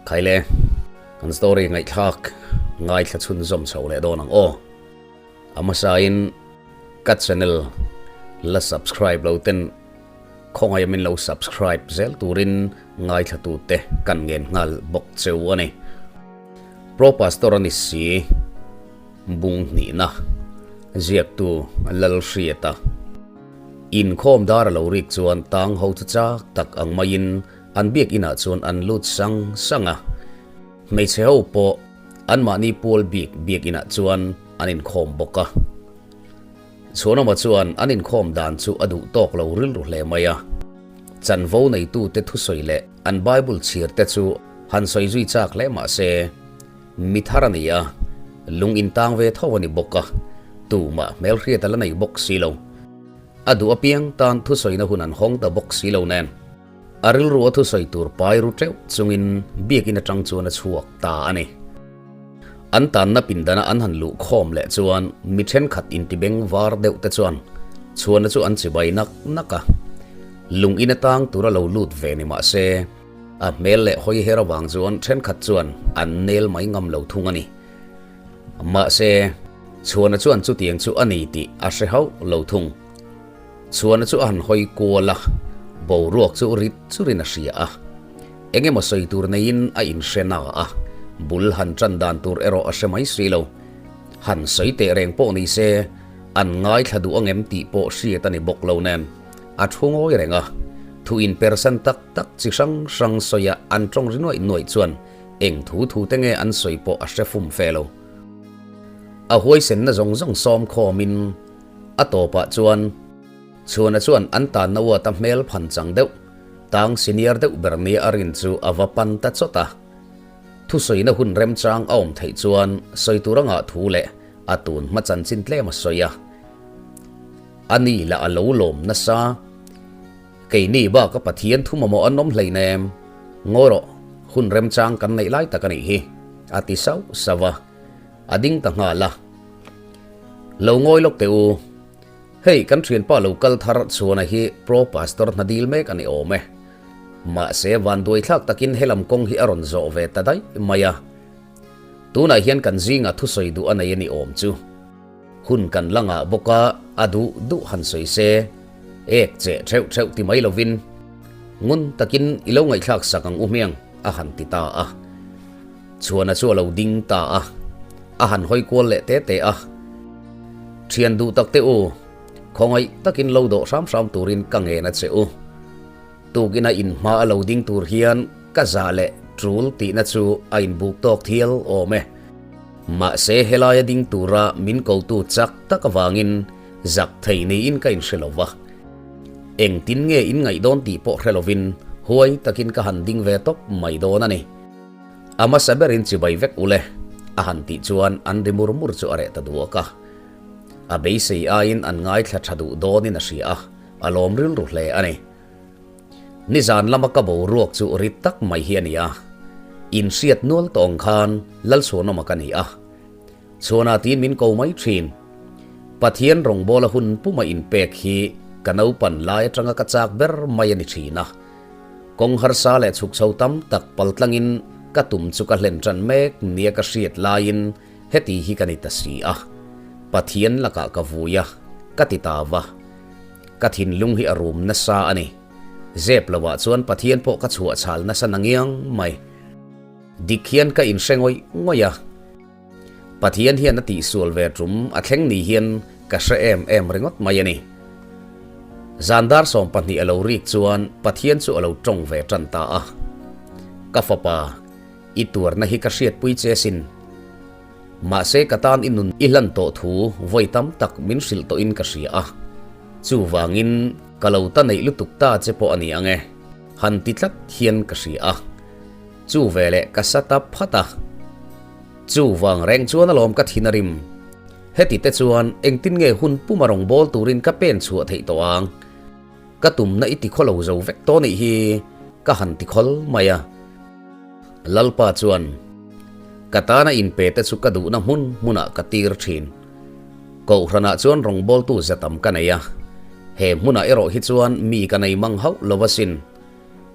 Khaile, kan story ngaihthlak ngaithla chhunzawm chho leh dawn ang aw. A hmasain ka channel la subscribe lo ten khawngaih min lo subscribe zel turin ngaithla tute kan ngen nghal bawk cheu a ni. Pro Pastor a ni si bung hnihna ziaktu Lalhriata. Inkhawm dar a lo rik chuan tang ho chu chak tak ang maiin an biakinah chuan an lut sang sang a. Hmeichhe ho pawh anmahni pual bik biakinah chuan an inkhawm bawk a. Chhuanawma chuan an inkhawm dan chu a duh tawk lo rilru hle mai a. Chanvo neitute thusawi leh an Bible chhir te chu han sawi zui chak hle mah se, mi thar a ni a, lung intang ve tho a ni bawk a, tumah hmelhriat a la nei bawk si lo. A duh apiang tan thusawina hun an hawng ta bawk si lo nen. A rilru a thusawi tur pai ru teuh chungin biakin atang chuan a chhuak ta a ni. An tanna pindana an han luh khawm leh chuan mi thenkhat intibeng var deuh te chuan chhuana chu an chibai nak nak a. Lung in atang tur a lo lut ve ni mah se, a hmel leh hawi her avang chuan thenkhat chuan an nel mai ngam lo thung a ni. Mahse, chhuana chuan chutiang chu a ni tih a hre hauh lo thung. Chhuana chu a han hawi kual a, boruak chu rit churin a hria a. Eng emaw sawi tur neiin a inhre na a, bul han tan dan tur erawh a hre mai si lo. Han sawi teh reng pawh ni se, an ngaithla duh angem tih pawh hriat a ni bawk lo nen, a thu ngawi reng a. Thu inpersan tak tak chi hrang hrang sawia an tawng ri nuaih nuaih chuan eng thu thu te nge an sawi pawh a hre fum fe lo. A huaisenna zawng zawng sawm khawmin, A tawpah chuan Chhuana chuan an tanna uata hmel phan chang deuh, tang senior deuh ber nia a rin chu a va pan ta chawt a. Thusawina hun remchang a awm theih chuan sawi tur a ngah thu leh a tun hma chanchin tlem a sawi a. A ni lah a lo lawm nasa. Keini baka Pathian thu mamawh an awm hleinem. Ngawi rawh, hun remchang kan neih lai tak a nih hi, a ti sauh sauh a. A ding ta nghal a. Lo ngawi lawk teh u. Hei kan thianpa lo kal thar chhuana hi Pro Pastor hna dil mek a ni awm e. Mahse vanduai thlak takin helam kawng hi a rawn zawh ve ta daih mai a. Tunah hian kan zingah thusawi duh a nei a ni awm chu. Hun kan la ngah bawk a, a duh duh han sawi se. Ek cheh theuh theuh ti mai lovin ngun takin i lo ngaihthlak sak ang u hmiang a han ti ta a. Chhuana chu a lo ding ta a, a han hawi kual leh te te a. Thian duh tak te u, khawngaih takin lo dawh hram hram turin ka ngen a che u. Tukin a inhma a lo ding tur hian ka zah leh tul tihna chu a inbuk tawk thial awm e. Mahse helaia ding tura min kotu chak tak avangin zak thei niin ka inhre lo va. Engtin nge in ngaih dawn tih pawh hre lovin huai takin ka han ding ve tawp mai dawn a ni. A hmasa berin chibai vek ule, a han tih chuan an ri mur mur chu a reh ta duak a. A beisei aiin an ngaithla tha duh dawnin a hria a, a lawm rilru hle a ni. Nizan lama ka boruak chu rit tak mai hi a ni a, inhriat nual tawng khan Lalchhuanawma ka ni a. Chhuana tiin min ko mai thin. Pathian rawngbawla hun puma inpek hi ka naupan lai atanga ka chak ber mai a ni thin a. Kawng harsa leh chhuk chho tam tak paltlangin ka tum chu ka hlen tan mek nia ka hriat laiin heti hi ka ni ta si a. Pathian lakah ka vui a, ka ti ta va. Ka thinlung hi a rum nasa a ni. Zep lovah chuan Pathian pawh ka chhuah chhal nasa nangiang mai. Dik hian ka inhre ngawih ngawih a. Pathian hian a tihsual ve tum a thleng ni hian ka hre em em ringawt mai a ni. Zan dar 12 a lo rik chuan Pathian chu a lo tawng ve tan ta a. Ka fapa, i tuarna hi ka hriatpui che sin. Mahse ka tan i nun i hlan tawh thu vawi tam tak min hrilh tawhin ka hria a. Chuvangin ka lo ta neih lutuk ta che pawh a ni ang e, han ti tlat hian ka hria a. Chu veleh ka sa ta phat a. Chu vang reng chuan alawm ka thin a rim. Heti te chuan engtin nge hun puma rawn bawl turin ka pen chhuah theih tawh ang? Ka tumna i tikhaw lo zo vek tawh nih hi ka han tikhawl mai a. Lalpa chuan, Ka tana inpe te chu ka duhna hmun hmunah ka tir thin. Kohhranah chuan rawngbawltu za tam ka nei a. He hmunah erawh hi chuan mi ka nei mang hauh lo asin.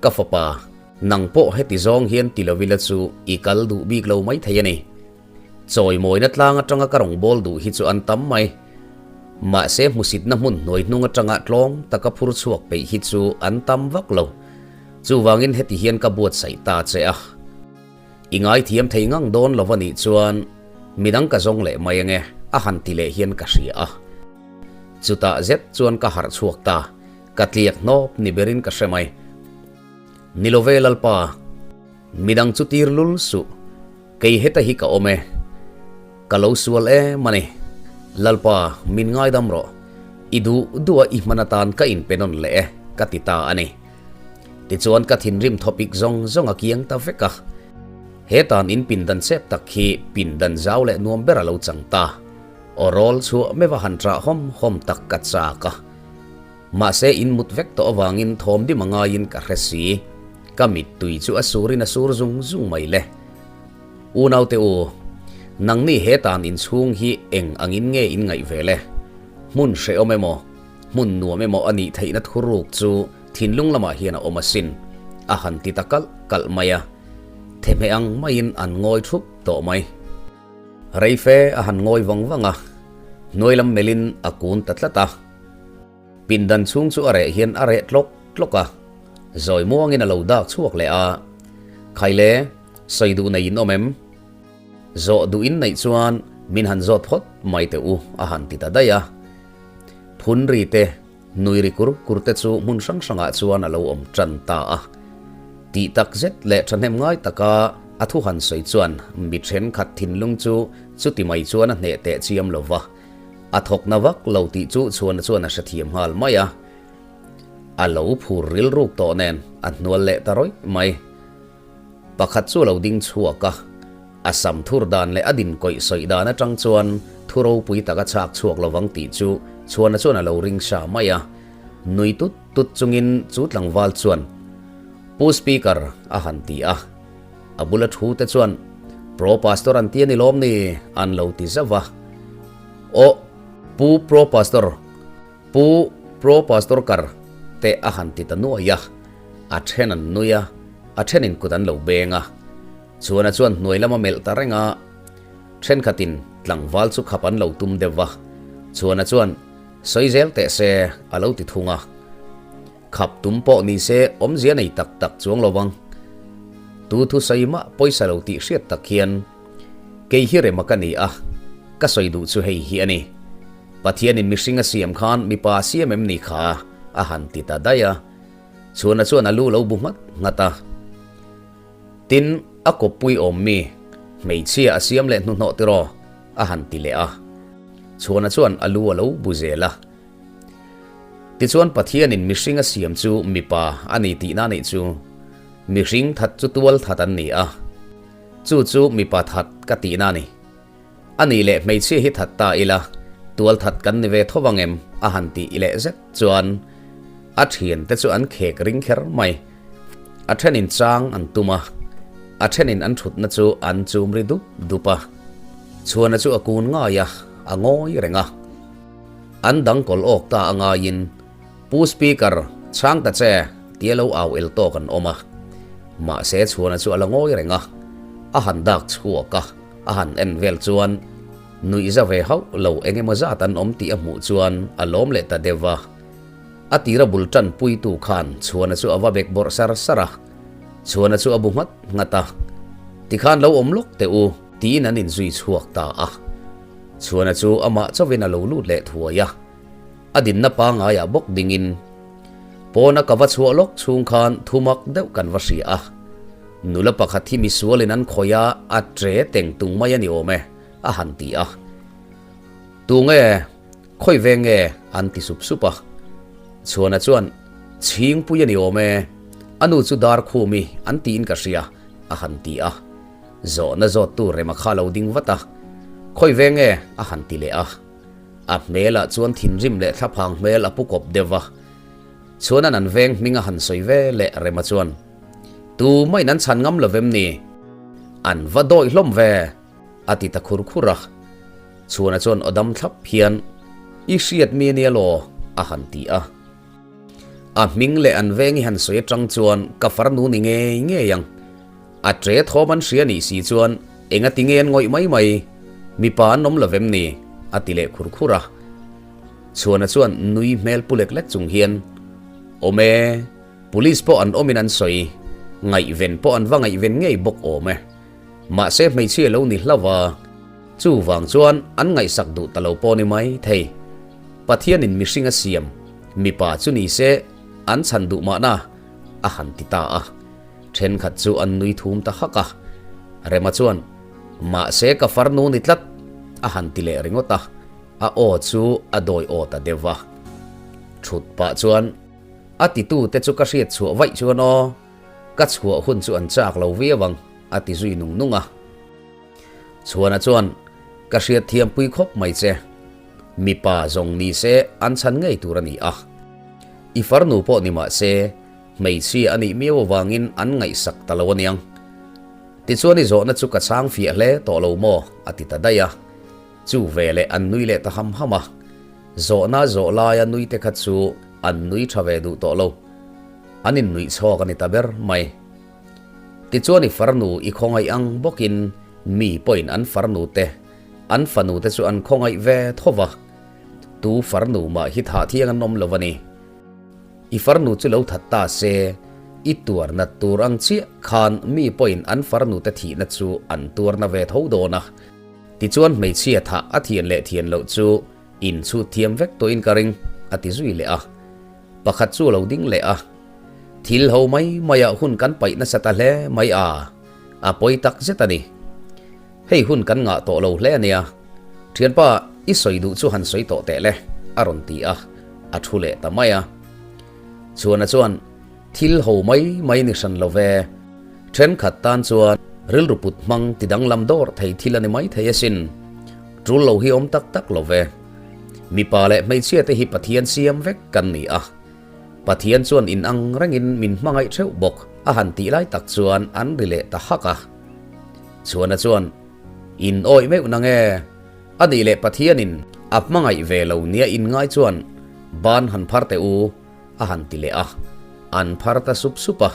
Ka fapa. Nang pawh heti zawng hian ti lo ila chu i kal duh bik lo mai thei a ni. Chawimawina tlang atanga ka rawn bawl duh hi chu an tam mai. Mahse hmusitna hmun hnuai hnung atanga tlawng taka phur chhuak peih hi chu an tam vak lo. Chuvangin heti hian ka buatsaih ta che a. I ngaithiam thei ngang dawn lo a nih chuan midang ka zawng leh mai ange a han ti leh hian ka hria a. Chutah zet chuan ka harh chhuak ta, ka tliak hnawp ni berin ka hre mai. Ni lo ve Lalpa, midang chu tir lul suh, kei heta hi ka awm e. Ka lo sual em a ni. Lalpa, min ngaidam rawh. I duh duh a i hman atan ka inpe nawn leh e, ka ti ta a ni. Tichuan ka thinrim thawpik zawng zawng a kiang ta vek a. He tan in pindan chep tak hi pindan zau leh nuam ber a lo chang ta. Aw rawl chhuah meuh a han ṭah hawm hawm tak ka chak a. Mahse in mut vek tawh avangin thawm dim a ngaiin ka hre si. Ka mittui chu a surin a sur zung zung mai le. Unaute u, nangni he tan inchhung hi eng angin nge in ngaih ve le? Hmun hrehawm emaw, hmun nuam emaw a nih theihna thuruk chu thinlung lamah hian a awm asin, a han ti ta kalh kalh mai a. Thehmeh ang maiin an ngawi thup tawh mai. Reife a han ngawi vang vang a, hnuai lam melhin a kun ta tlat a. Pindan chhung chu a reh hian a reh tlawk tlawk a, zawi muangin a lo dak chhuak leh a. Khaile, sawi duh nei in awm em? Zawh duh in neih chuan min han zawt phawt mai teh u a han ti ta daih a. Phun ri te, nui ri kur kur te chu hmun hrang hrangah chuan a lo awm tan ta a. Tih tak zet leh thahnem ngai taka a thu han sawi chuan mi thenkhat thinlung chu chuti mai chuan a hneh teh chiam lo va. A thawk na vak lo tih chu Chhuana chuan a hrethiam nghal mai a. A lo phur rilruk tawh nen a hnual leh ta rawih mai. Pakhat chu a lo ding chhuak a, a sam thur dan leh a din kawih sawi dan atang chuan thu ropui tak a chhak chhuak lovang tih chu Chhuana chuan a lo ring hra mai a. Nui tut tut chungin chu tlangval chuan, Pu Speaker a han ti a. A bula thu te chuan, Pro Pastor an ti a ni lawm ni? an lo ti zauh a. Aw, Pu Pro Pastor, Pu Pro Pastor kar te a han ti ta nuai a. A then an nui a, a thenin kut an lo beng a. Chhuana chuan hnuai lama melh ta reng a, thenkhatin tlangval chu khap an lo tum deuh va. Chhuana chuan, Sawi zel teh se, a lo ti thung a. Khap tum pawh ni se awmzia nei tak tak chuang lo vang. Tu thusawi mah pawisa lo tih hriat tak hian kei hi rema ka ni a, ka sawi duh chu hei hi a ni. Pathianin mihring a siam khan mipa a siam em ni kha a han ti ta daih a. Chhuana chuan a lu lo bu nghat nghat a. Tin, a kawppui awm mi, hmeichhia a siam leh hnuhnawh tiraw a han ti leh a. Chhuana chuan a lu a lo bu zel a. Tichuan Pathianin mihring a siam chu mipa a ni tihna nih chu mihring that chu tual that an ni a, chu chu mipa that ka tihna a ni. A nih leh hmeichhia hi that ta ila, tual that kan ni ve tho vang em? a han tih leh zet chuan a thiante chu an khek ring kher mai. A thenin chang an tum a, a thenin an thutna chu an chum ri dup dup a. Chhuana chu a kun ngai a, a ngawi reng a. An dang kawl awk ta a ngaiin, Pu Speaker, chhang ta che, tia lo au el tawk an awm a. Mahse Chhuana chu a la ngawi reng a, a han dak chhuak a, a han en vel chuan nuihza ve hauh lo eng emaw zat an awm tih a hmuh chuan a lawm leh ta deuh va. A tira bul tanpuitu khan Chhuana chu a va bek bawrh sar sar a, Chhuana chu a bu nghat nghat a, Tikhan lo awm lawk teh u, tiin an inzui chhuak ta a. Chhuana chu amah chauhin a lo lut leh thuai a, a dinna pangaiah bawk dingin pawna ka va chhuah lawk chhung khan thumak deuh kan va hria a, nula pakhat hi misualin an khawih a, a tre teng tung mai a ni awm e, a han ti a. Tunge, khawi ve nge? an ti sup sup a. Chhuana chuan, Chhingpui a ni awm e, a nu chu Darkhumi an tiin ka hria, a han ti a. Zawhna zawttu Rema kha lo ding vat a, Khawi ve nge? a han ti leh a. A hmelah chuan thinrim leh thlaphang hmel a pu kawp deuh va. Chhuanan an veng hming a han sawi ve leh Rema chuan, Tu mahin an chhan ngam lo vem ni? An va dawih hlawm ve! a ti ta khur khur a. Chhuana chuan aw dam thlap hian, I hriat mi ania law? a han ti a. A hming leh an veng i han sawi atang chuan ka farnu ni ngei ngei ang. A ṭe thawm an hria nih si chuan engati nge an ngawih mai mai? Mipa an awm lo vem ni? a ti leh khur khur a. Chhuana chuan nui hmel pu lek lek chung hian, Awm e, police pawh an awmin an sawi, ngaihven pawh an va ngaihven ngei bawk awm e. Mahse hmeichhia lo ni hlauh a, chuvang chuan an ngaihsak duh ta lo pawh ni mai thei. Pathianin mihring a siam, mipa chu ni se an chhan duh mahna, a han ti ta a. Thenkhat chu an nui thum ta hak a. Rema chuan, Mahse ka farnu ni tlat, a han ti leh ringawt a, a aw chu a dawi aw ta deuh va. Thut pah chuan, A titute chu ka hriat chhuah vaih chuan aw, ka chhuah hun chu an chak lo viau ang, a ti zui nung nung a. Chhuana chuan, Ka hriat thiampui khawp mai che. Mipa zawng ni se an chhan ngei tur a ni a. I farnu pawh ni mah se, hmeichhia a nih miau avangin an ngaihsak ta lo aniang. Tichuan i zawhna chu ka chhang fiah hle tawh lo maw? a ti ta daih a. Chu veleh an nui leh ta ham ham a. Zawhna zawh laia nui te kha chu an nui tha ve duh tawh lo. An innuih chhawk a ni ta ber mai. Tichuan i farnu i khawngaih ang bawkin mi pawhin an farnu te, an fanu te chu an khawngaih ve tho va. Tu farnu mah hi thah thiang an awm lo a ni. I farnu chu lo that ta se, i tuar nat tur ang chiah khan mi pawhin an farnu te thihna chu an tuar na ve tho dawn a. Tichuan hmeichhia thah a thian leh thian loh chu inchhut thiam vek tawhin ka ring, a ti zui leh a. Pakhat chu a lo ding leh a. Thil ho mai maiah hun kan paih nasa ta hle mai a, a pawi tak zet a ni. Hei hun kan ngah tawh lo hle a nia. Thianpa, i sawi duh chu han sawi tawh teh le, a rawn ti a, a thu leh ta mai a. Chhuana chuan, Thil ho mai mai ni hran lo ve. Thenkhat tan chuan rilru put hmang ti danglam dawr thei thil a ni mai thei asin. Tul lo hi awm tak tak lo ve. Mipa leh hmeichhia te hi Pathian siam vek kan ni a. Pathian chuan in ang rengin min hmangaih theuh bawk a han tih lai tak chuan an ri leh ta hak a. Chhuana chuan, In awih meuh nang e, a nih leh Pathianin a hmangaih ve lo nia in ngai chuan ban han phar teh u, a han ti leh a. An phar ta sup sup a.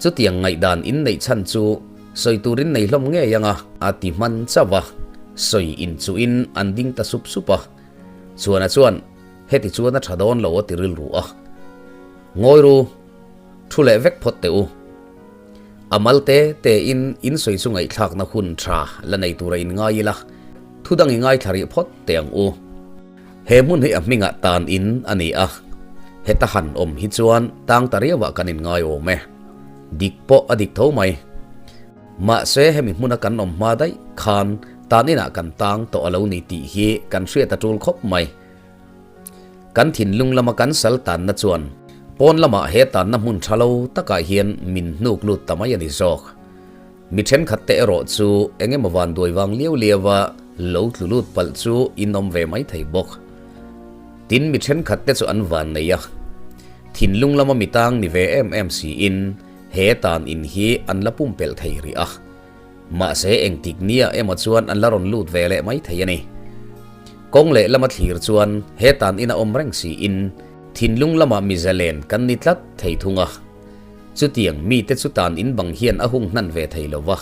Chutiang ngaihdan in neih chhan chu sawi turin nei hlawm ngei ang a, a ti hman chauh a. Sawi inchuhin an ding ta sup sup a. Chhuana chuan, Heti chuan a tha dawn lo a ti rilru a. Ngawi ru, thu leh vek phawt teh u. A mal te te in in sawi chu ngaihthlakna hun tha la nei tura in ngai ila, thu dang i ngaithla rih phawt teh ang u. He hmun hi a hmingah tan in a ni a, heta han awm hi chuan tang ta riauah kan in ngai awm e. Dik pawh a dik tho mai. Mahse hemi hmuna kan awm hma daih khan tan inah kan tang tawh a lo ni tih hi kan hriat a tul khawp mai. Kan thinlung lama kan sal tanna chuan pawn lamah he tanna hmun tha lo takah hian min hnuk lut ta mai a ni zawk. Mi thenkhat te erawh chu eng emaw van duai vang liau liau a lo tlu lut palh chu in awm ve mai thei bawk. Tin mi thenkhat te chu an van nei a, thinlung lama mi tang ni ve em em siin he tan in hi an la pumpelh thei rih a. Mahse engtik nia emaw chuan an la rawn lut ve leh mai thei a ni. Kawng leh lama thlir chuan he tan ina awm reng siin thinlung lamah mi zalen kan ni tlat thei thung a. Chutiang mite chu tan in bang hian a hung hnan ve thei lo va,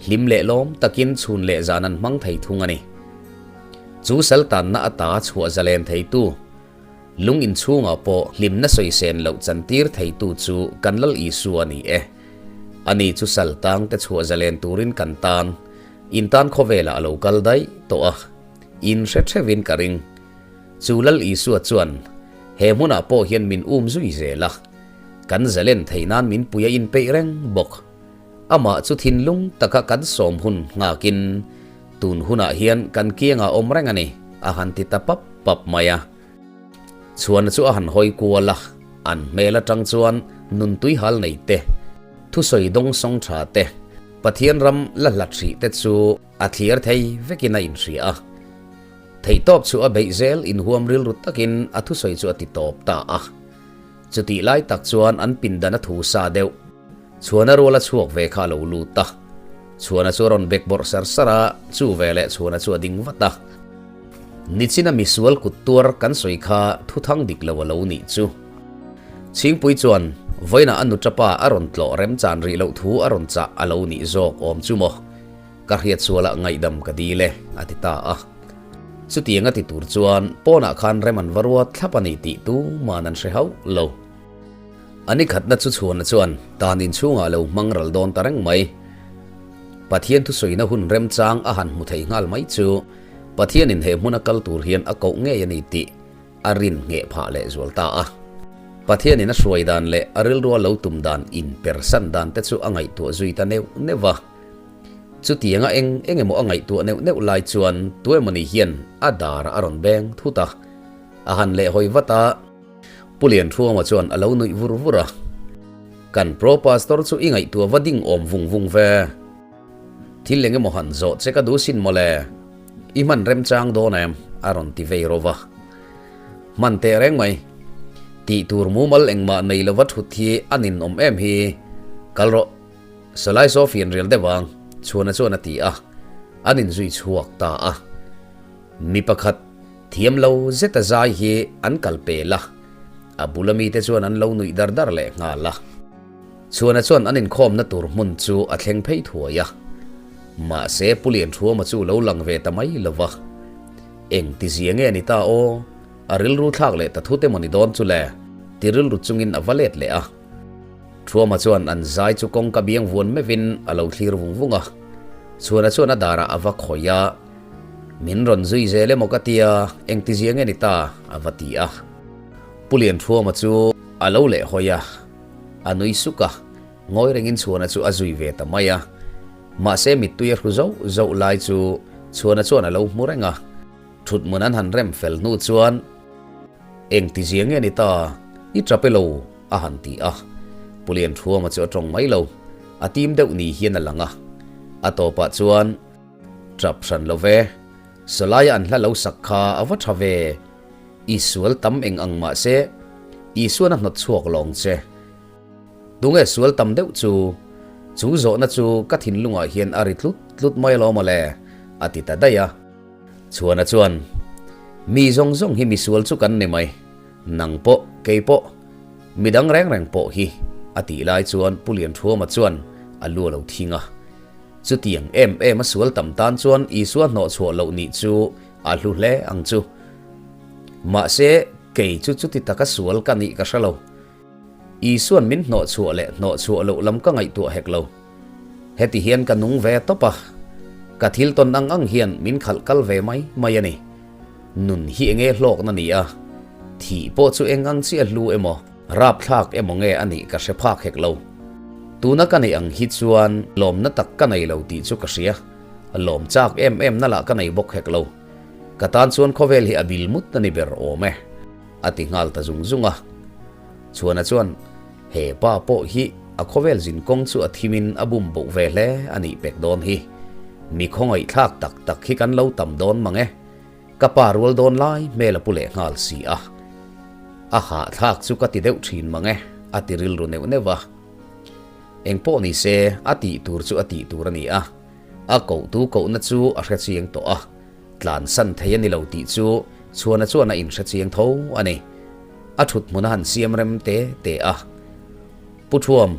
hlim leh lawm takin chhun leh zan an hmang thei thung a ni. Chu sal tanna ata chhuah zalen theitu Lung inchhungah pawh hlimna sawisen loh chantir theitu chu kan Lal Isua a ni e. Ani chu sal tangte chhuah zalen turin kan tan, in tan khawvelah a lo kal daih tawh a, in hre theuhin ka ring. Chu Lal Isua chuan he hmunah pawh hian min um zui zel a, kan zalen theih nan min pui a inpeih reng bawk. Amah chu thinlung taka kan sawm hun nghakin tun hunah hian kan kiangah awm reng a ni, a han ti ta pap pap mai a. Chhuana chu a han hawi kual a, an hmel atang chuan nun tui hal nei te, thusawi dawng sawng tha te, Pathian ram la hlat hrih te chu a thliar thei vekin a inhria a. Theihtawp chu a beih zel inhuam rilru takin a thusawi chu a ti tawp ta a. Chutih lai tak chuan an pindan a thu sa deuh. Chhuana rual a chhuak ve kha a lo lut a. Chhuana chu a rawn bek bawrh sar sar a, chu veleh Chhuana chu a ding vat a. Nichina misual kut tuar kan sawi kha thuthang dik lo a lo nih chu. Chhingpui chuan vawiinah a nuṭapa a rawn tlawh remchan rih loh thu a rawn chah a lo nih zawk awm chu maw? Ka hriat sualah ngaihdam ka dil e, a ti ta a. Chutiang a ti tur chuan pawnah khan rem an va ruat thlap a ni tih tuman an hre hauh lo. A ni khatna chu chhuana chuan tan inchhungah lo hmang ral dawn ta reng mai. Pathian thusawina hun remchang a han hmu thei nghal mai chu Pathianin he hmuna kal tur hian a koh ngei a ni tih a rin ngheh phah leh zual ta a. Pathianin a hruai dan leh a rilrua lo tum dan inpersan dan te chu a ngaihtuah zui ta neuh neuh va. Chutianga eng eng emaw a ngaihtuah neuh neuh lai chuan tuemawni hian a darah a rawn beng thut a, a han lehhawi vat a. Pu Lianṭhuama chuan a lo nuih vur vur a, Kan Pro Pastor chu i ngaihtuah va ding awm vung vung ve. Thil eng emaw han zawh che ka duh sin mawle. I hman remchang dawn em? a rawn ti vei ro va. Hman teh reng mai. Tih tur mumal engmah nei lova thut hi a ninawm em hi. Kal rawh. Salai saw fian rial deuh ang, Chhuana chuan a ti a. An inzui chhuak ta a. Mi pakhat thiam lo zeta zai hi an kal pel a, a bula mite chuan an lo nuih dar dar leh nghal a. Chhuana chuan an inkhawmna tur hmun chu a thleng phei thuai a, mahse Pu Lianṭhuama chu lo lang ve ta mai lo va. Eng ti zia nge ni ta aw, a rilru thlak leh ta thut emaw ni dawn chu le, ti rilru chungin a va let leh a. Thuama chuan an zai chu kawngka biang vuan meuhin a lo thlir vung vung a, Chhuana chuan a darah a va khawih a, Min rawn zui zel emaw ka tia, engtizia nge ni ta? a va ti a. Pu Lianṭhuama chu a lo leh hawi a, a nui suk a, ngawi rengin Chhuana chu a zui ve ta mai a. Mahse mittui a hru zauh zauh lai chu Chhuana chuan a lo hmu reng a. Ṭhuthmun an han rem fel hnu chuan, Engtizia nge ni ta? I ṭap e lo? a han ti a. Pu Lianṭhuama chu a ṭawng mai lo, a tim deuh ni hian a lang a. A tawpah chuan, Ṭap hran lo ve, Sawlaia an hla lo sak kha a va ṭha ve, i sual tam eng ang mah se, Isuan a hnawt chhuak lawng che. Tunge sual tam deuh chu? Chu zawhna chu ka thinlungah hian a ri tlut tlut mai alawm aw le, a ti ta daih a. Chhuana chuan, Mi zawng zawng hi misual chu kan ni mai, nang pawh, kei pawh, midang reng reng pawh hi, a tih lai chuan Pu Lianṭhuama chuan a lu a lo thing a. Chutiang em em a sual tam tan chuan Isua hnawh chhuah loh nih chu a hlu hle ang chu. Mahse, kei chu chuti taka sual ka nih ka hre lo. Isuan min hnawh chhuah leh hnawh chhuah loh lam ka ngaihtuah hek lo. Heti hian ka nung ve tawp a, ka thil tawn ang ang hian min khalh kal ve mai mai a ni. Nun hi enge hlawkna ni a, thih pawh chu eng ang chiah hlu emaw, rapthlak emaw nge a nih ka hre phak hek lo. Tuna ka neih ang hi chuan lawmna tak ka nei lo tih chu ka hria, lawm chak em em na lah ka nei bawk hek lo. Ka tan chuan khawvel hi a bil mut a ni ber awm e. A ti nghal ta zung zung a. Chhuana chuan, He pa pawh hi a khawvel zin kawng chu a thimin a bum boh ve hle a nih pek dawn hi. Mi khawngaihthlak tak tak hi kan lo tam dawn mang e. Ka pa rual dawn lai hmel a pu leh nghal si a. A hahthlak chu ka ti deuh thin mang e, a ti rilru neuh neuh a. Eng pawh ni se, a tih tur chu a tih tur a ni a. A kohtu kohna chu a hre chiang tawh a. Tlansan thei a ni lo tih chu Chhuana chuan a inhre chiang tho a ni. A thut hmun a han siam rem te te a. Pu Thuam,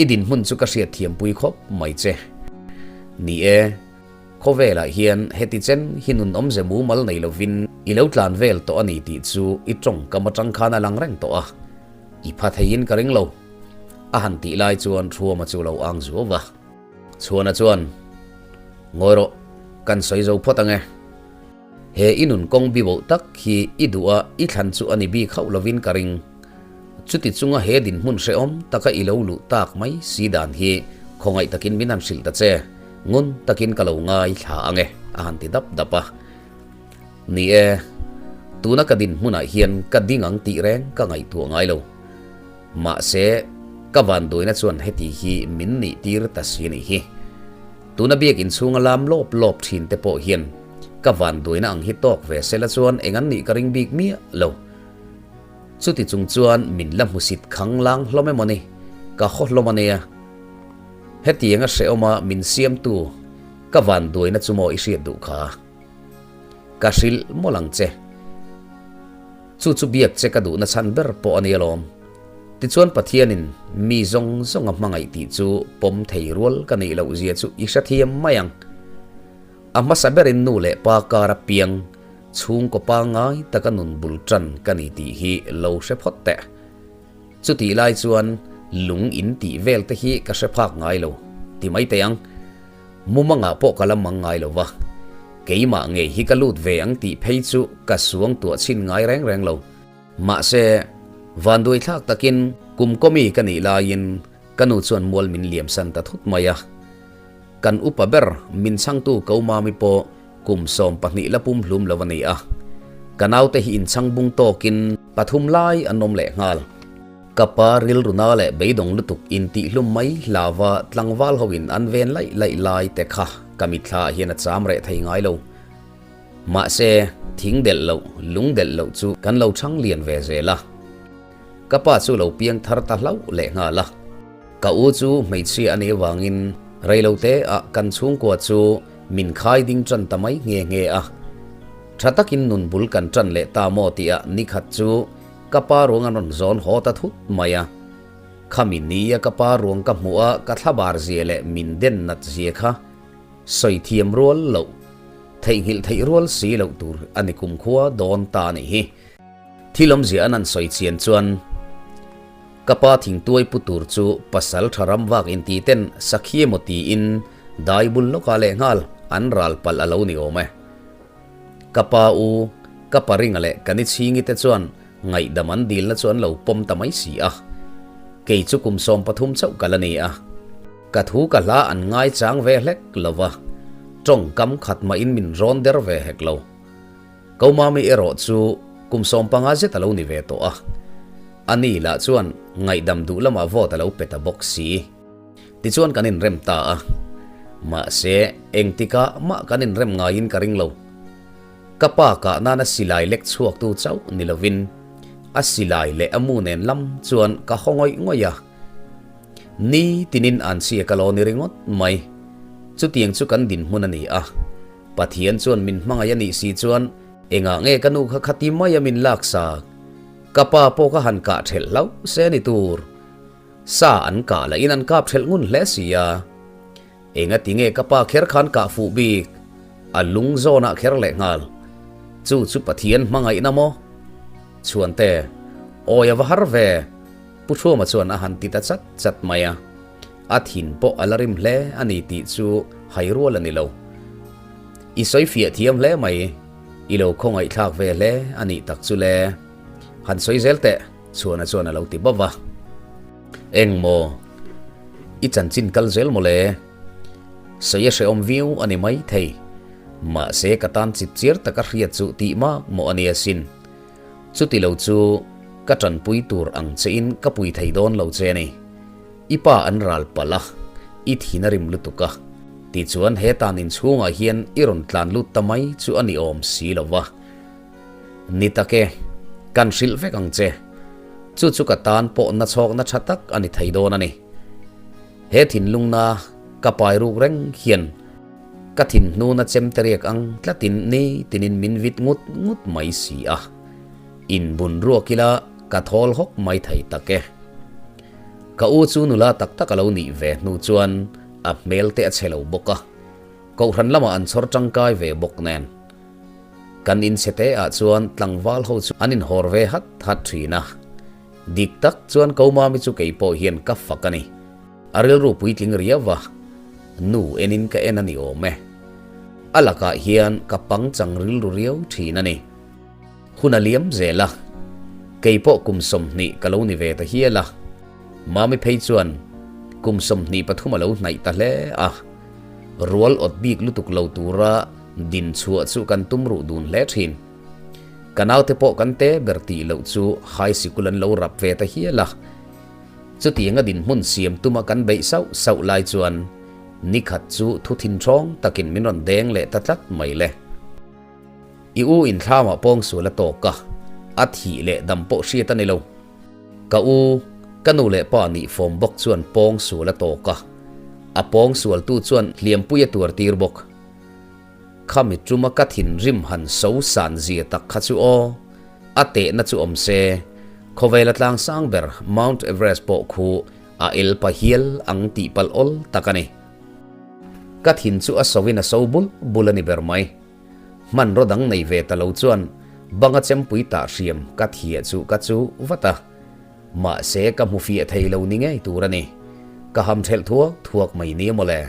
i dinhmun chu ka hriat thiampui khawp mai che. Ni e, khawvelah hian heti chen hi nun awmze mumal nei lovin i lo tlan vel tawh a ni tih chu i tawngkam atang khan a lang reng tawh a. I pha theiin ka ring lo. A han tih lai chuan Thuama chu lo ang zuau va. Chhuana chuan, Ngawi rawh, kan sawi zo phawt ang e. He i nun kawng biboh tak hi i duh a, i thlan chu a ni bik hauh lovin ka ring. Chuti chunga he dinhmun hrehawm taka i lo luh tak mai si dan hi khawngaih takin min han hrilh ta che, ngun takin ka lo ngai thla ang e, a han ti dap dap a. Ni e, tuna ka dinhmunah hian ka ding ang tih reng ka ngaihtuah ngai lo. Mahse, ka vanduaina chuan heti hi min nih tir ta si a nih hi. Tuna biakinn chhunga lam lawp lawp thin te pawh hian ka vanduaina ang hi tawk ve sela chuan eng an nih ka ring bik miah lo. Chuti chung chuan min la hmusit khang lang hlawm emaw ni, ka haw hlawm a nia. Hetianga hrehawma min siamtu ka vanduaina chu maw i hriat duh kha? Ka hrilh mawlh ang che. Chu chu biak che ka duhna chhan ber pawh a ni alawm. Tichuan Pathianin mi zawng zawng a hmangaih tih chu pawm thei rual ka neih loh zia chu i hrethiam mai ang. A hmasa berin nu leh pa kar a piang chhungkaw pangngai taka nun bul tan ka ni tih hi lo hre phawt teh. Chutih lai chuan lung in tih vel te hi ka hre phak ngai lo ti mai teh ang. Mumangah pawh ka la mang ngai lo va, keimah ngei hi ka lut ve ang tih phei chu ka suang tuah chhin ngai reng reng lo. Mahse, vanduai thlak takin kum kawmi ka nih laiin ka nu chuan mual min liamsan ta thut mai a. Kan upa ber min chhangtu ko Mami pawh kum 12 la pum hlum lo a ni a. Ka naute hi inchhang bung tawkin pathum lai an awm leh nghal. Ka pa rilruna leh beidawng lutuk intihhlum mai hlava tlangval hoin an ven laih laih lai te kha ka mitthla ah hian a cham reh thei ngai lo. Mahse, thing delh loh, lung delh loh chu kan lo chhang lian ve zel a. Ka pa chu lo piang thar ta hlauh leh nghal a. Ka u chu hmeichhia a nih avangin reilote ah kan chhungkua chu min khai ding tan ta mai nghe nghe a. Tha takin nun bul kan tan leh ta maw tih ah nikhat chu ka pa ruang an rawn zawn haw ta thut mai a. Khami nia ka pa ruang ka hmuh a ka thlabar zia leh min den nat zia kha sawi thiam rual loh, theihnghilh theih rual si loh tur a ni kumkhua dawn ta a nih hi. Thil awmzia an han sawi chian chuan ka pa thingtuai pu tur chu pasal tha ram vak inti ten sakhi emaw tiin dai bul lawkah leh nghal an ral palh a lo ni awm e. Ka pa u, ka pa ringa leh ka ni chhingi te chuan ngaihdam an dilna chu an lo pawm ta mai si a. Kei chu kum 13 chauh ka la ni a. Ka thu ka hla an ngaichang ve hlek lo va, tawngkam khat mahin min rawn der ve hek lo. Ko Mami erawh chu kum 15 zet a lo ni ve tawh a, a ni lah chuan ngaihdam duh lamah vote a lo pe ta bawk si. Tichuan kan inrem ta a, mahse engtikah mah kan inrem ngaiin ka ring lo. Ka pa kah nana silai lek chhuaktu chauh ni lovin a silai leh a mu nen lam chuan ka haw ngawih ngawih a. Ni tinin an chhia ka lo ni ringawt mai. Chutiang chu kan dinhmun a ni a. Pathian chuan min hmangaih a nih si chuan engah nge ka nu kha khati mai a min laksak? Ka pa pawh ka han kah ṭhelh hlauh se ni tur. Sa an kah lahin an kap ṭhelh ngun hle si a. Engati nge ka pa kher khan kah fuh bik? A lung zawnah kher leh nghal. Chu chu Pathian hmangaihna maw? Chhuante, awi a va har ve! Pu Thuama chuan a han ti ta chat chat mai a. A thin pawh a la rim hle a ni tih chu hai rual a ni lo. I sawi fiah thiam hle mai, i lo khawngaihthlak ve hle a nih tak chu le. Han sawi zel teh, Chhuana chuan a lo ti bawp a. Eng maw? I chanchin kal zel maw le? Sawi a hrehawm viau a ni mai thei. Mahse ka tan chip chiar taka hriat chu tih mak maw a ni asin. Chuti lo chu ka tanpui tur ang chein ka pui thei dawn lo che a ni. I pa an ral palh a, i thin a rim lutuk a, tichuan he tan inchhungah hian i rawn tlan lut ta mai chu a ni awm si lo va. Ni tak e, kan hrilh vek ang che. Chu chu ka tan pawh nachhawkna tha tak a ni thei dawn a ni. He thinlungna ka pai ruk reng hian ka thinhnuna chemte riak ang tlatin ni tinin min vit ngut ngut mai si a. Inbun ruak ila ka thawl hawk mai thei tak e. Ka u chu nula tak tak a lo nih ve hnu chuan a hmel te a chhe lo bawk a, kohhran lamah an chhawr tangkai ve bawk nen. Kan inchhe te ah chuan tlangval ho chu an inhawr ve hat hat thin a. Dik tak chuan ko Mami chu kei pawh hian ka fak a ni. A rilru puitling riau va, nu enin ka en a ni awm e. A lakah hian ka pangchang rilru riau thin a ni. Hun a liam zel a, kei pawh kum 20 ka lo ni ve ta hial a. Mami phei chuan kum 23 a lo hnaih ta hle a. Rual awt bik lutuk lo tura din chhuah chu kan tum ruh dun hle thin. Ka naute pawh kan te ber tih loh chu high sikul an lo rap ve ta hial a. Chutianga dinhmun siam tuma kan beih sauh sauh lai chuan nikhat chu thu thinthawng takin min rawn deng leh ta tlat mai le. I u inthlamah pawngsual a tawk a, a thih leh dam pawh hriat a ni lo. Ka u, ka nu leh pa nih fawm bawk chuan pawngsual a tawk a, a pawngsualtu chuan hliampui a tuar tir bawk. Khami tuma ka thinrim han so san zia tak kha chu aw, a tehna chu awm se. Khawvela tlang sang ber Mount Everest pawh khu a el pa hial ang tih palh awl tak a ni. Ka thin chu a sovin a so bul bul a ni ber mai. Hmanraw dang nei ve ta lo chuan banga chempui tah hriam ka thiah chu ka chu vat a. Mahse ka hmu fiah thei lo ni ngei tur a ni. Ka ham thelh thuak thuak mai ni mawle.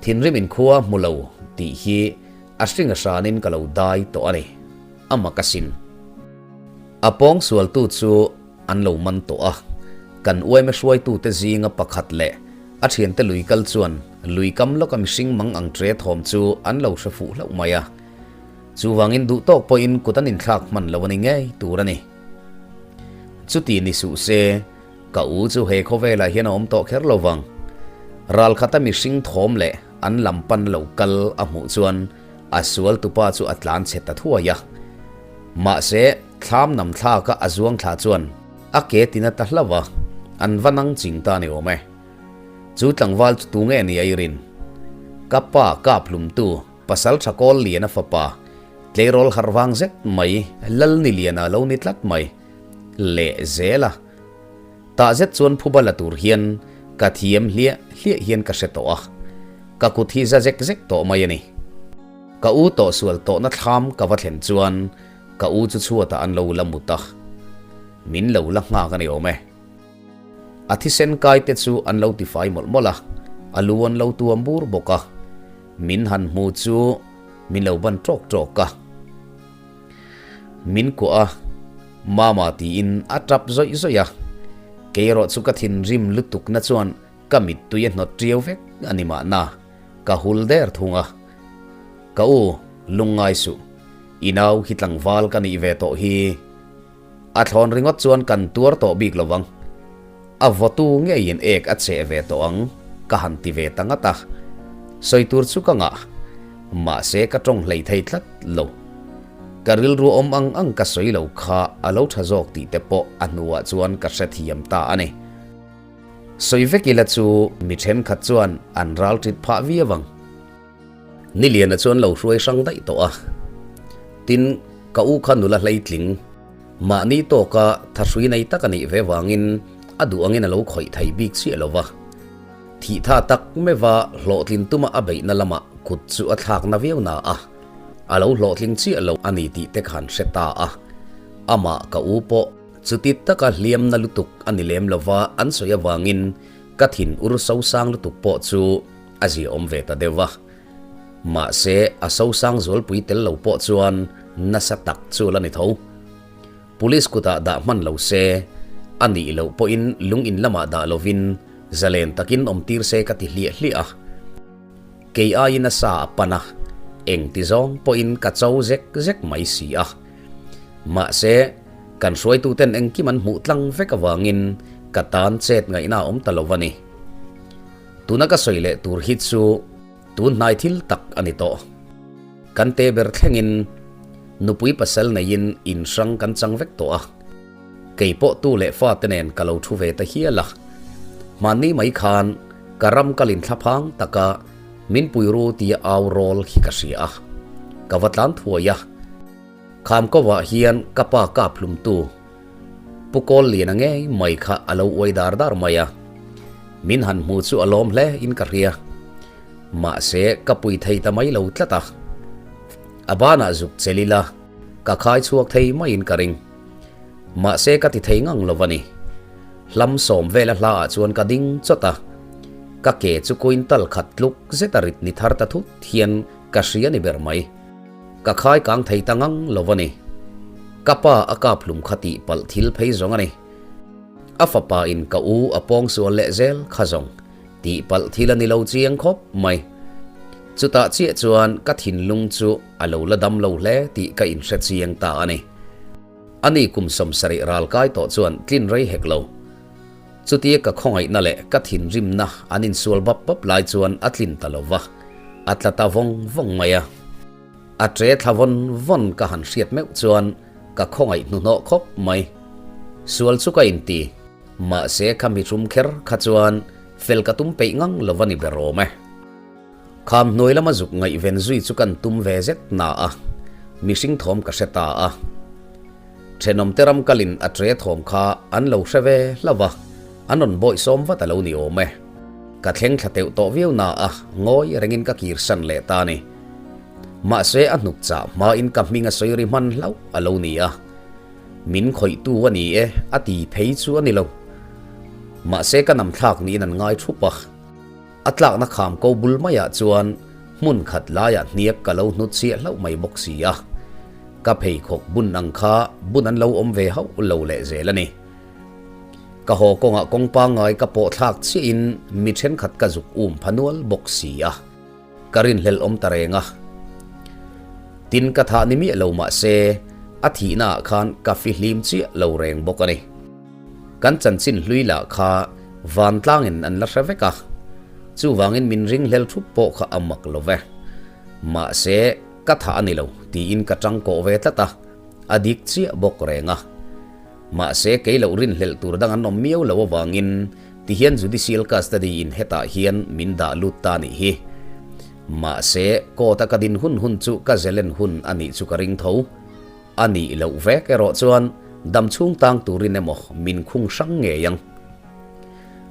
Thinrim inkhua hmu lo tih hi a hring a hranin ka lo dai tawh a ni. A mak asin. A pawng sualtu chu an lo man tawh a. Kan uaime hruaitute zinga pakhat leh a thiante lui kal chuan lui kam lawka mihring mang ang tre thawm chu an lo hre fuh hlauh mai a. Chuvangin duh tawk pawhin kut an inthlak hman lo a ni ngei tur a ni. Chuti ni suh se, ka u chu he khawvelah hian a awm tawh kher lo vang. Ralkhata mihring thawm leh an lam pan lo kal a hmuh chuan a sual tupa chu a tlan chhe ta thuai a. Mahse, thlam nam thlaka a zuang thla chuan a ke tina ta hlauh a, an va nang ching ta ni awm e. Chu tlangval chu tu nge ni a i rin? Ka pa kap hlumtu pasal tha kawl lian a fapa, tleirawl harh vang zet mai Lal ni liana lo ni tlat mai leh zel a. Tah zet chuan phuba la tur hian ka thiam hliah hliah hian ka hre tawh a, ka kut hi za zek zek tawh mai a ni. Ka u tawh sual tawhna thlam ka va thlen chuan ka u chu chhuatah an lo la mut a, min lo la nghak a ni awm e. A thisen kai te chu an lo tifai mawlh mawlh a, a lu an lo tuam bur bawk a, min han hmu chu min lo ban tawk tawk a. Min kuah a, Mama tiin a tap zawih zawih a, kei erawh chu ka thinrim lutukna chuan ka mittui a hnawt ṭiau vek a ni mahna, ka hul der thung a. Ka u, lungngai suh, i nau hi tlangval ka nih ve tawh hi. A thlawn ringawt chuan kan tuar tawh bik lo vang. A vawtu ngeiin ek a cheh ve tawh ang ka han ti ve ta ngat a. Sawi tur chu ka ngah. Mahse ka tawng hlei thei tlat lo. Ka rilru awm ang ang ka sawi lo kha a lo tha zawk tih te pawh a hnuah chuan ka hrethiam ta a ni. Sawi vek ila chu mi thenkhat chuan an ral tit phah viau ang. Niliana chuan lo hruai hrang daih tawh a. Tin, ka u kha nula hleitling, mahni tawka thahrui nei tak a nih ve vangin a duh angin a lo khawih thei bik chiah lo va. Thih tha tak meuha hlawhtlin tuma a beihna lamah kut chu a thlak na viau na a, a lo hlawhtling chiah lo a ni tih te khan hre ta a. Amah ka u pawh chuti taka hliamna lutuk a ni lem lova an sawi avangin ka thin ur sosang lutuk pawh chu A ziaawm ve ta deuh va. Mahse, a sosang zualpui tel lo pawh chuan nasa tak chu la ni tho. Police kutah dah hman lo se, a nih loh pawhin lung in lamah dah lovin zalen takin awm tir se ka ti hliah hliah a. Kei aiin a sa a pan a, eng ti zawng pawhin ka cho zek zek mai si a. Mahse, kan hruaituten engkim an hmuh tlang vek avangin ka tan chet ngaihna a awm ta lo va ni. Tuna ka sawi leh tur hi chu tun hnai thil tak a ni tawh. Kan te ber thlengin nupui pasal neiin in hrang kan chang vek tawh a. Kei pawh tu leh fate nen ka lo thu ve ta hial a. Hmanni mai khan ka ram kalin thlaphang taka min pui ru tia au rawl hi ka hria a. Ka va tlan thuai a. Khamkovah hian ka pa kap hlumtu Pu Kawl Liana ngei mai kha a lo uai dar dar mai a, min han hmu chu a lawm hle in ka hria. Mahse ka pui thei ta mai lo tlat a. A banah zuk chel ila ka khai chhuak thei maiin ka ring. Mahse ka ti thei ngang lo a ni. Hlam sawm vela hlaah chuan ka ding chawt a, ka ke chu quintal khat tluk zeta rit ni thar ta thut hian ka hria ni ber mai. Ka khai kang thei ta ngang lo a ni. Ka pa a kap hlum kha tih palh thil phei zawng a ni. A fapa in ka u a pawng sual leh zel kha zawng tih palh thil a ni lo chiang khawp mai. Chutah chiah chuan ka thinlung chu a lo la dam lo hle tih ka inhre chiang ta a ni. Ani kum 70 ral kai tawh chuan tlin rei hek lo. Chutia ka khawngaihna leh ka thinrimna an insual bap bap lai chuan a tlin ta lo va, a tla ta vawng vawng mai a. A ṭe thla vawn vawn ka han hriat meuh chuan ka khawngaih hnuhnawh khawp mai. Sual chu ka inti, mahse kha mihrum kher kha chuan fel ka tum peih ngang lo va ni ber awm e. Kham hnuai lama zuk ngaihven zui chu kan tum ve zet na a, mihring thawm ka hre ta a. Thenawmte ram kalin a tre thawm kha an lo hre ve hlauh a, an rawn bawihsawm vat a lo ni awm e. Ka thleng thla teuh tawh viau na a, ngawi rengin ka kirsan leh ta a ni. Mahse a hnuk chah hmain ka hming a sawi ri hman hlauh a lo ni a. Min khawihtu a ni e a ti phei chu a ni lo. Mahse ka nam thlak niin an ngai thup a. A tlakna kham ko bul maiah chuan hmun khat laiah hniak ka lo hnut chhiah hlauh mai bawk si a. Ka pheikhawk bun ang kha bun an lo awm ve hauh lo leh zel a ni. Ka haw kawngah kawng pangngai ka pawh thlak chiahin mi thenkhat ka zuk um pha nual bawk si a. Ka rinhlelh awm ta reng a. Tin ka thah ni miah lo mah se a thihna ah khan ka fihlim chiah lo reng bawk a ni. Kan chanchin hlui lah kha vantlangin an la hre vek a, chuvangin min ringhlel thup pawh kha a mak lo ve. Mahse ka thah a ni lo tiin ka tangkawh ve tlat a, a dik chiah bawk reng a. Mahse, kei loh rinhlelh tur dang an awm miau lo avangin tihian judicial custody in hetah hian min dah lut ta nih hi. Mahse, court a ka din hun hun chu ka zelen hun a nih chu ka ring tho. A nih loh vek erawh chuan dam chhung tang turin emaw min khung hrang ngei ang.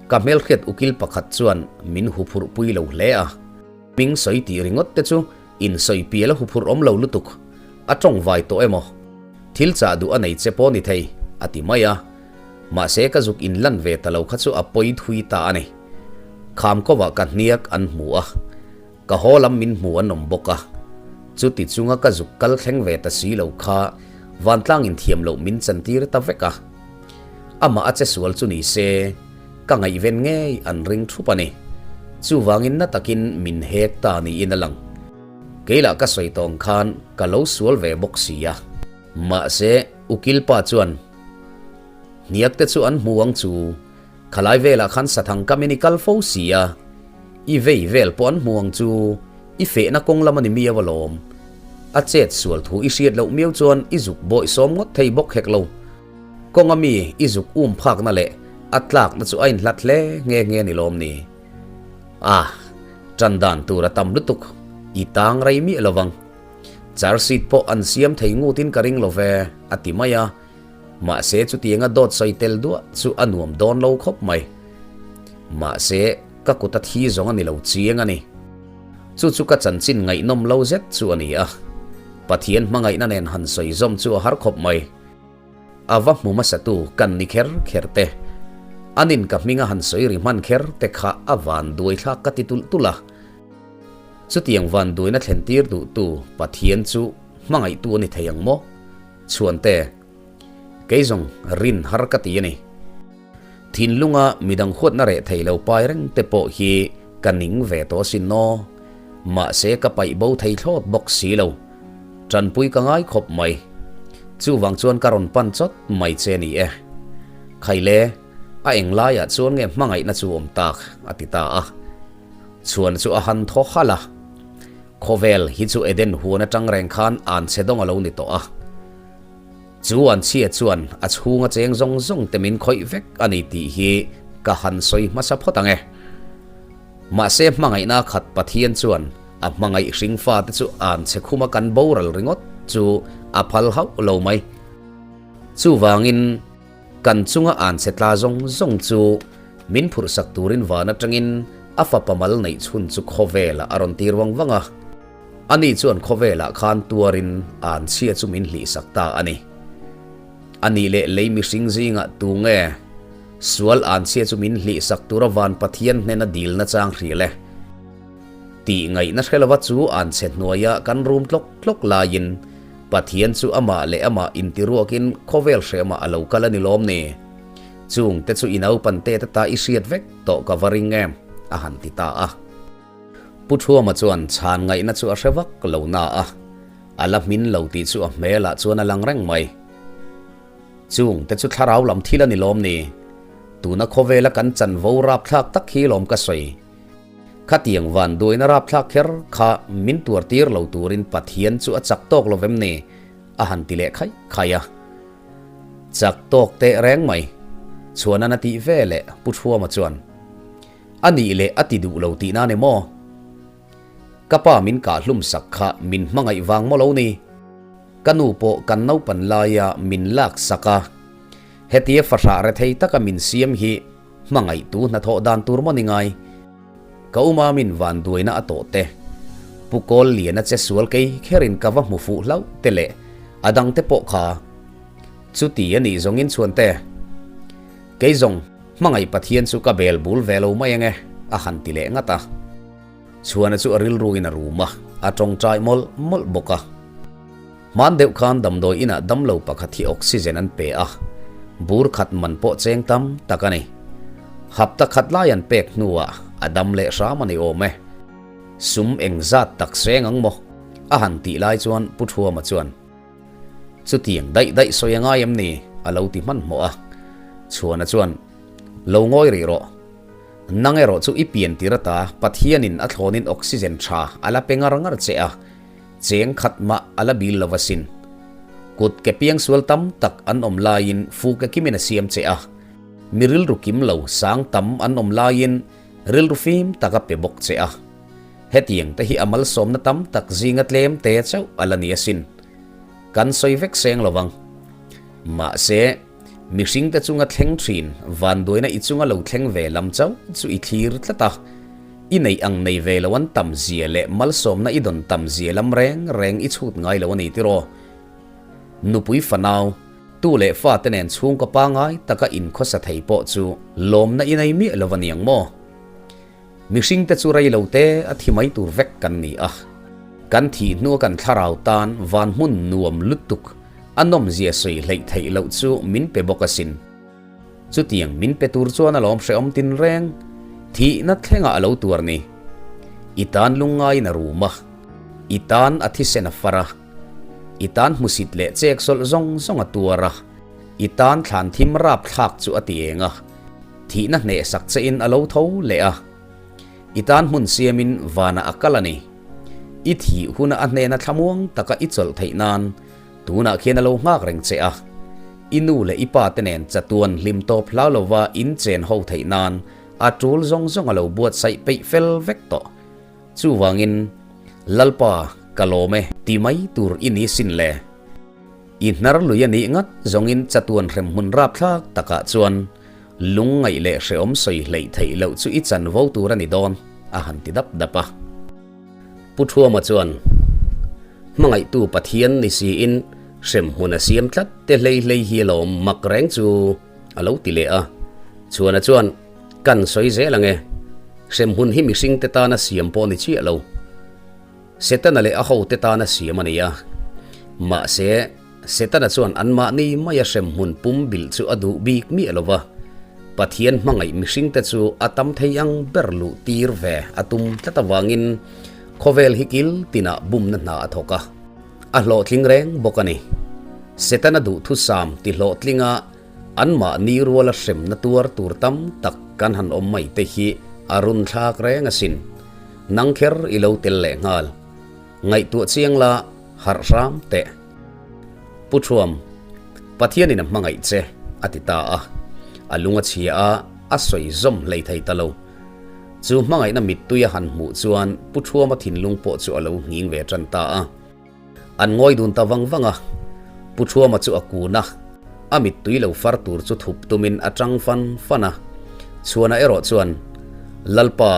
Ka hmelhriat ukil pakhat chuan min huphurh pui lo hle a. Hming sawi tih ringawt te chu Insawi pial a huphurh awm lo lutuk, a tawng vai tawh emaw? Thil chah duh a nei che pawh ni thei, a ti mai a. Mahse ka zuk inlan ve ta lo kha chu a pawi thui ta a ni. Kham kovah ka hniak an hmu a, ka haw lam min hmu an awm bawk a. Chuti chunga ka zuk kal thleng ve ta si lo kha vantlang inthiam loh min chantir ta vek a. Amah a che sual chu ni se. Ka ngaihven ngei an ring thup a ni. Chuvangin na takin min hek ta niin a lang. Keilah ka sawi tawng khan ka lo sual ve bawk si a. Mahse, ukil pa chuan, Hniak te chu an hmu ang chu, khalai velah khan sathang kamin i kal fo si a, i vei vel pawh an hmu ang chu, i fehna kawng lam a ni miau alawm. A chet sual thu i hriat loh miau chuan i zuk bawih sawm ngawt thei bawk hek lo. Kawnga mi i zuk um phakna leh a tlakna chu a inhlat hle nghe nghe ni lawm ni? Ah, tan dan tur a tam lutuk, i tang rei miah lo vang. Charge sheet pawh an siam thei ngutin ka ring lo ve, a ti mai a. Mahse chutianga dawt sawi tel duah chu a nuam dawn lo khawp mai. Mahse ka kut a thi zawng a ni lo chiang a ni. Chu chu ka chanchin ngaihnawm lo zet chu a ni a. Pathian hmangaihna nen han sawi zawm chu a har khawp mai. A va hmu hmasatu kan ni kher kher te. Anin ka hminga han sawi ri hman kher te kha a van duai thlak ka ti tulh tulh a. Chutiang van duaina thlen tir duhtu Pathian chu hmangaihtu a ni thei ang maw? Chhuante, kei zawng rin har ka ti a ni. Thinlunga midang huatna reh thei lo pai reng te pawh hi ka ning ve tawh asin aw. Mahse ka paih bo thei thlawt bawk si lo. Tanpui ka ngai khawp mai. Chuvang chuan ka rawn pan chawt mai che ni e. Khaile, a eng laiah chuan nge hmangaihna chu awm tak? a ti ta a. Chhuan chu a han thaw halh a. Khawvel hi chu Eden huan atang reng khan an che dawng a lo ni tawh a. Chu an chhia chuan a chhunga cheng zawng zawng te min khawih vek a ni tih hi ka han sawi hmasa phawt ang e. Mahse hmangaihna khat Pathian chuan a hmangaih hring fate chu an chhe khuma kan boral ringawt chu a phal hauh lo mai. Chuvangin kan chunga an chhe tla zawng zawng chu min phurhsak turin van atangin a fapa mal neih chhun chu khawvelah a rawn tir vang vang a. Ani chuan khawvelah khan tuarin an chhia chu min hlihsak ta a ni. A nih leh lei mihring zingah tu nge sual an chhia chu min hlihsak tura van Pathian hnena dilna chang hrilh e? Tih ngaihna hre lova chu an chhe hnuaia kan rum tlawk tlawk laiin Pathian chu amah leh amah intiruakin khawvel hrehmah a lo kal a ni lawm ni? Chung te chu i naupan te te ta i hriat vek tawh ka va ring em? a han ti ta a. Pu Thuama chuan chhan ngaihna chu a hre vak lo na a, a la hmin lo tih chu a hmelah chuan a lang reng mai. Chung te chu thlarau lam thil a ni lawm ni? Tuna khawvela kan chanvo rapthlak tak hi lawm ka sawi. Khatiang van duaina rapthlak kher kha min tuar tir lo turin Pathian chu a chak tawk lo vem ni? a han ti leh khaih khaih a. Chak tawk teh reng mai. Chhuanan a tih ve leh Pu Thuama chuan. A nih leh a ti duh lo tihna ni maw? Ka pa min kah hlum sak kha min hmangaih vang maw lo ni? Ka nu pawh kan naupan laia min lak sak a, hetia fahrah rethei taka min siam hi hmangaihtu hnathawh dan tur maw ni ngai? Ka uma min van duaina a tawh te, Pu Kawl Liana che sual kei kherin ka va hmu fuh hlauh te leh a dangte pawh kha chuti a nih zawngin chhuan te. Kei zawng hmangaih Pathian chu ka bel bul ve lo mai ange a han ti leh ngat a. Chhuana chu a rilruin a rum a, a tawngtai mawlh mawlh bawk a. Hman deuh khan damdawi inah damlo pakhat hi oxygen an pe a, bur khat man pawh cheng tam tak a ni. Hapta khat lai an pek hnuah a dam leh hram a ni awm e. Sum engzat tak seng ang maw? A han tih lai chuan Pu Thuama chuan, Chutiang daih daih sawi a ngai em ni? a lo ti hmanhmawh a. Chhuana chuan, Lo ngawi rih rawh. Nang erawh chu i pian tir ata Pathianin a thlawnin oxygen tha a la pe ngar ngar che a, cheng khat mah a la bil lo asin. Kut ke piang sual tam tak an awm laiin fu ke kimin a siam che a, mi rilru kim lo sang tam an awm laiin rilru fim tak a pe bawk che a. Hetiang te hi a malsawmna tam tak zinga tlem te chauh a la ni asin. Kan sawi vek seng lo vang. Mahse. Mihringte chunga thleng thin, vanduaina i chunga lo thleng ve lam chauh chu i thlir tlat a. I neih ang nei ve lo an tam zia leh malsawmna i dawn tam zia lam reng reng i chhut ngai lo a ni tiraw? Nupui fanau, tu leh fate nen chhungkaw pangai taka inkhawsa thei pawh chu lawmna i nei miah lo a ni ang maw? Mihringte chu rei lo te a thi mai tur vek kan ni a. Kan thih hnua kan thlarau tan van hmun nuam lutuk a nawmzia sawi hleih theih loh chu min pe bawk asin. Chutiang min pe tur chuan a lawm hrehawm tinreng thihna thlengah a lo tuar ni. I tan lungngaiin a rum a, i tan a thisen a far a, i tan hmusit leh chek sawlh zawng zawng a tuar a, i tan thlan thim rap thlak chu a ti eng a. Thihna hnehsak che in a lo tho leh a, i tan hmun siamin vanah a kal a ni. I thih huna a hnena thlamuang taka i chawlh theih nan tunah khian a lo nghak reng che a. I nu leh i pa te nen chatuan hlim tawp hlau lova in chen ho theih nan a tul zawng zawng a lo buatsaih peih fel vek tawh. Chuvangin, Lalpa, ka lawm e, ti mai tur i ni sin le. I hnar lui a nih ngat zawngin chatuan hrem hmun rapthlak takah chuan lung ngaih leh hrehawm sawi hleih theih loh chu i chanvo tur a ni dawn, a han ti dap dap a. Pu Thuama chuan, Hmangaihtu Pathian ni siin hrem hmun a siam tlat te hlei hlei hi alawm mak reng chu, a lo ti leh a. Chhuana chuan, Kan sawi zel ang e, hrem hmun hi mihringte tana siam pawh ni chiah lo. Setana leh a hote tana siam a ni a. Mahse, Setana chuan anmahni maia hremhmun pum bilh chu a duh bik miah lo va, Pathian hmangaih mihringte chu a tam thei ang ber luh tir ve a tum tlat avangin khawvel hi kil tinah bumna hna a thawk a, a hlawhtling reng bawk a ni. Setana duhthusam ti hlawhtlinga anmahni ruala hremna tuar tur tam tak kan han awm mai te hi a runthlak reng asin. Nang kher i lo tel leh nghal. Ngaihtuah chiang la, harh hram teh. Pu Thuam, Pathianin a hmangaih che, a ti ta a. A lung a chhia a, a sawi zawm hlei thei ta lo. Chu hmangaihna mittui a han hmuh chuan Pu Thuama thinlung pawh chu a lo nghing ve tan ta a. An ngawi dun ta vang vang a. Pu Thuama chu a kun a, a mittui lo far tur chu thup tumin a tang fan fan a. Chhuana erawh chuan, Lalpa,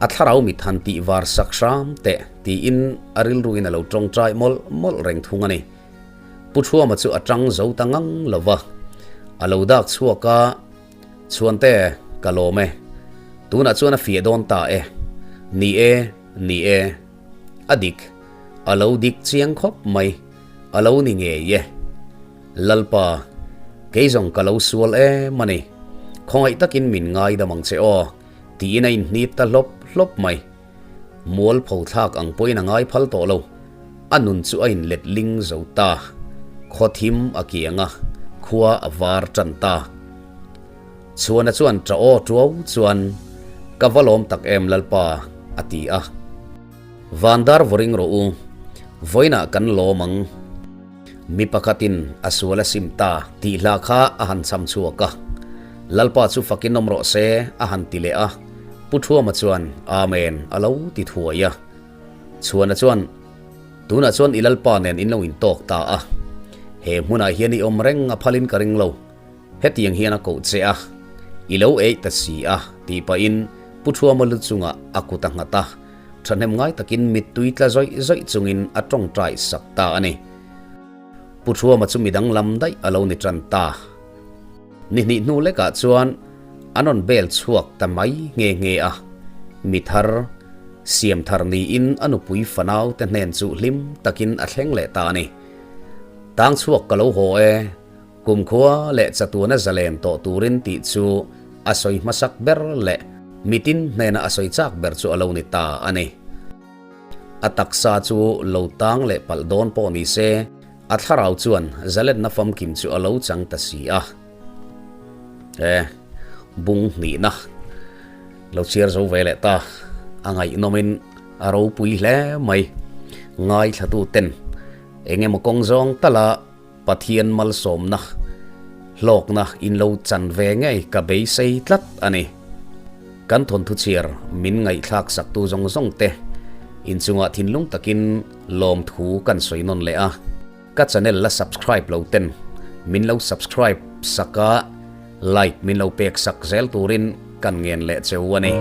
a thlarau mit han tih var sak hram teh, tiin a rilruin a lo tawngtai mawlh mawlh reng thung a ni. Pu Thuama chu a tang zo ta ngang lo va, a lo dak chhuak a, Chhuante, ka lawm e. Tunah chuan a fiah dawn ta e. Ni e, ni e. A dik, a lo dik chiang khawp mai, a lo ni ngei e. Lalpa, kei zawng ka lo sual em a ni, khawngaih takin min ngaidam ang che aw, tiin a inhnip ta hlawp hlawp mai. Mualpho thlak ang pawhin a ngai phal tawh lo, a nun chu a inlet ling zo ta, khaw thim a kiang a, khua a var tan ta. Chhuana chuan ṭah aw ṭuau chuan, Ka va lawm tak em Lalpa, a ti a. Vandar vawring rawh u, vawiinah kan lawm ang. Mi pakhatin a sual a sim ta tih hla kha a han cham chhuak a. Lalpa chu fakin awm rawh se, a han ti leh a. Pu Thuama chuan, Amen, a lo ti thuai a. Chhuana chuan. Tunah chuan i Lalpa nen in lo intawk ta a, he hmunah hian i awm reng a phalin ka ring lo. Hetiang hian a koh che a, i lo eih ta si a, tih pahin Pu Thuama lu chungah a kut a nghat a, thahnem ngai takin mittui tla zawih zawih chungin a tawngtai sak ta a ni. Pu Thuama chu midang lam daih a lo ni tan ta. Ni hnih hnu lekah chuan an rawn bel chhuak ta mai nghe nghe a, mi thar, siam thar niin a nupui fanau te hnen chu hlim takin a thleng leh ta a ni. Tang chhuak ka lo haw e, kumkhua leh chatuana zalen tawh turin tih chu a sawi hmasak ber leh mitin hnena a sawi chak ber chu a lo ni ta a ni. A taksa chu lo tang leh palh dawn pawh ni se, A thlarau chuan zalenna famkim chu a lo chang ta si a. E, bung hnihna lo chhiar zo ve leh ta. A ngaihnawmin a ropui hle mai. Ngaithlatu ten eng emaw kawng zawng tala Pathian malsawmna hlawkna in lo chan ve ngei ka beisei tlat a ni. Kan thawnthu chhiar min ngaihthlak saktu zawng zawng te inchungah thinlung takin Lawmthu kan sawi nawn leh a, ka channel la subscribe lo ten min lo subscribe sak a, like min lo pek sak zel turin kan ngen leh cheu a ni.